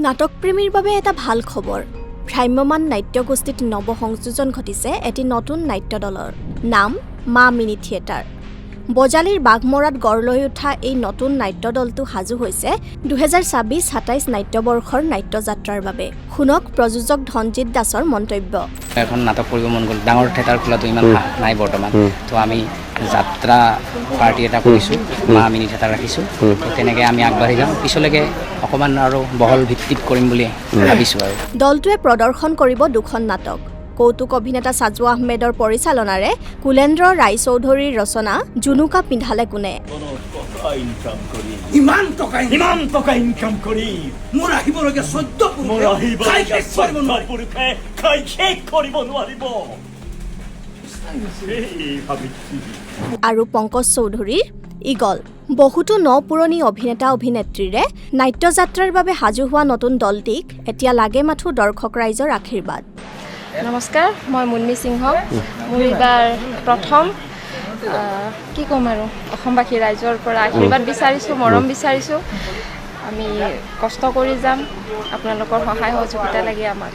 নাটকপ্ৰেমীৰ বাবে এটা ভাল খবৰ। ভ্ৰাম্যমাণ নাট্যগোষ্ঠীত নৱ সংযোজন ঘটিছে এটি নতুন নাট্য দলৰ, নাম মা মিনি থিয়েটাৰ। বজালীৰ বাঘমৰাত গঢ় লৈ উঠা এই নতুন নাট্য দলটো সাজু হৈছে 2026-27 নাট্যবৰ্ষৰ নাট্যযাত্ৰাৰ বাবে। শুনক প্ৰযোজক ধনজিৎ দাসৰ মন্তব্য। এখন নাটক কৰিব মন গ'ল। ডাঙৰ থিয়েটাৰ খোলাটো ইমান সাহ নাই বৰ্তমান। তো আমি যাত্ৰা পাৰ্টি এটা কৰিছোঁ, মা মিনি থিয়েটাৰ ৰাখিছোঁ। তো তেনেকৈ আমি আগবাঢ়ি যাম। পিছলৈকে অকণমান আৰু বহল ভিত্তিত কৰিম বুলি ভাবিছোঁ আৰু। দলটোৱে প্ৰদৰ্শন কৰিব দুখন নাটক। কৌতুক অভিনেতা সাজু আহমেদৰ পৰিচালনাৰে কুলেন্দ্ৰ ৰায়চৌধুৰীৰ ৰচনা জুনুকা পিন্ধালে কোনে ইমান টকা। ইমান টকা ইনকাম কৰি মোৰ আহিবলগীয়া 14 মোৰ পুৰুষে খাই আহিবলগীয়া শেষ কৰিব 14 নোৱাৰিব। পুৰুষে খাই শেষ কৰিব নোৱাৰিব। এই ভাবিছি। আৰু পংকজ চৌধুৰীৰ ইগল। বহুতো ন পুৰণি অভিনেতা অভিনেত্ৰীৰে নাট্যযাত্ৰাৰ বাবে সাজু হোৱা নতুন দলটিক এতিয়া লাগে মাথো দৰ্শক ৰাইজৰ আশীৰ্বাদ। নমস্কাৰ, মই মুন্মি সিংহ। মোৰ এইবাৰ প্ৰথম। কি ক'ম আৰু, অসমবাসী ৰাইজৰ পৰা আশীৰ্বাদ বিচাৰিছোঁ, মৰম বিচাৰিছোঁ। আমি কষ্ট কৰি যাম, আপোনালোকৰ সহায় সহযোগিতা লাগে আমাক।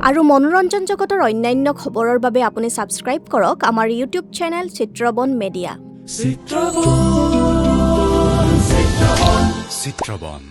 আৰু মনোৰঞ্জন জগতৰ অন্যান্য খবৰৰ বাবে আপুনি ছাবস্ক্ৰাইব কৰক আমাৰ YouTube channel Chitraban media. Chitraban.